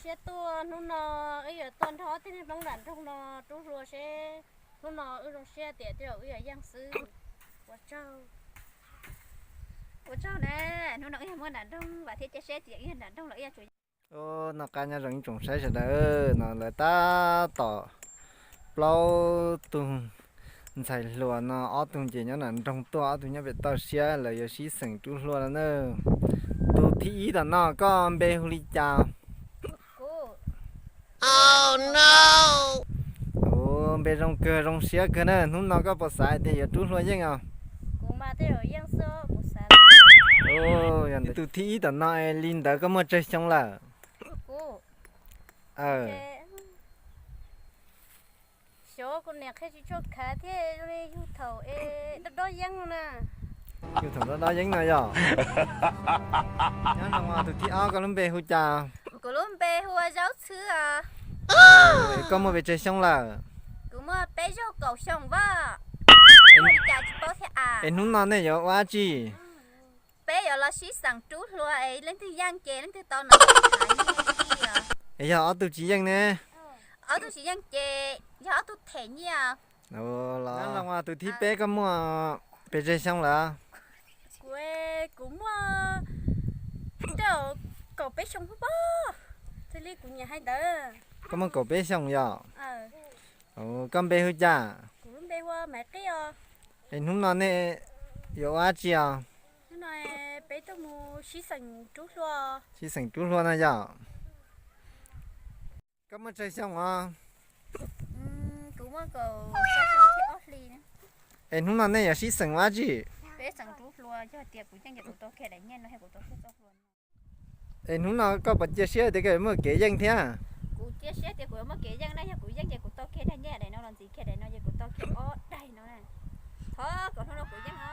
Thiab tuaj hnub no wb yuav tuaj nrog ob tug niag Hmoob nram nroog no rub hlua seb hnub no wb zoo siab tias tej zaum wb yuav yeej xwb. Ua tsaug, ua tsaug na, hnub no wb yog Hmoob nram nroog, vam thiab cia siab tias wb yog nram nroog los wb yuav tsum yeej. Noj qab nyob zoo ib tsoom saib sawv daws, no lawv tab tom plaub tug ntxhais hluas no, ob tug ces nyob nram nroog tuaj, ob tug nyob pem toj siab, lawv yuav sib xeem rub hlua no na. Tus thib ib tom no koj npe hu li cas? Ua npe zoo kawg zoo siab kawg na, hnub no koj puas xav hais tias yuav rub hlua yeej os? Tus thib ib tom no li ntawd koj muaj tsawg xyoo lawm? Xyov kuv niam qhia tsis tshua khav thiab, yug thaum dob dob yeeb no na. Yug thaum dob dob yeeb no yog? Nyob zoo, tus thib ob koj lub npe hu cas? Kuv lub npe hu ua Zaub Txhwb os. Koj muaj pes tsawg xyoo lawm? Kuv muaj peb caug kaum xyoo vaj. Ua li cas tsis paub thiab as? Es hnub no nej yuav ua dab tsi? Peb yuav los sib xeem rub hlua es leej twg yeej ces leej twg tau noj. Es yog ob tug tsis yeej ne? Ob tug tsis yeej ces yog ob tug them nyiaj. Nyob zoo, tus thib peb koj muaj pes tsawg xyoo lawm? Kuv, kuv muaj tej kaum peb xyoo pob, txij li kuv niam hais ntawd. Koj muaj kaum peb xyoo yog? Koj npe hu cas? Kuv lub npe hu ua Maiv Qij os. Es hnub no nej yuav ua dab tsi os? Hnub no peb tuaj mus sib xeem rub hlua. Sib xeem rub hlua no yog? Koj muaj tsawg xyoo os? Kuv muaj kaum xya xyoo thiab ob hlis. Es hnub no nej yuav sib xeem ua dab tsi? Peb xeem rub hlua, yog tias kuv yeej ces kuv tau kiag daim nyiaj no, yog kuv tau kiag txoj hlua no. Es hnub no koj puas cia siab tias koj yuav muaj kev yeej thiab? Kuv cia siab tias kuv yuav muaj kev yeej na, yog kuv yeej ces kuv tau kiag daim nyiaj daim no los ntxiv kiag daim no ces kuv tau kiag ob daim no na. Thov kom hnub no kuv yeej os.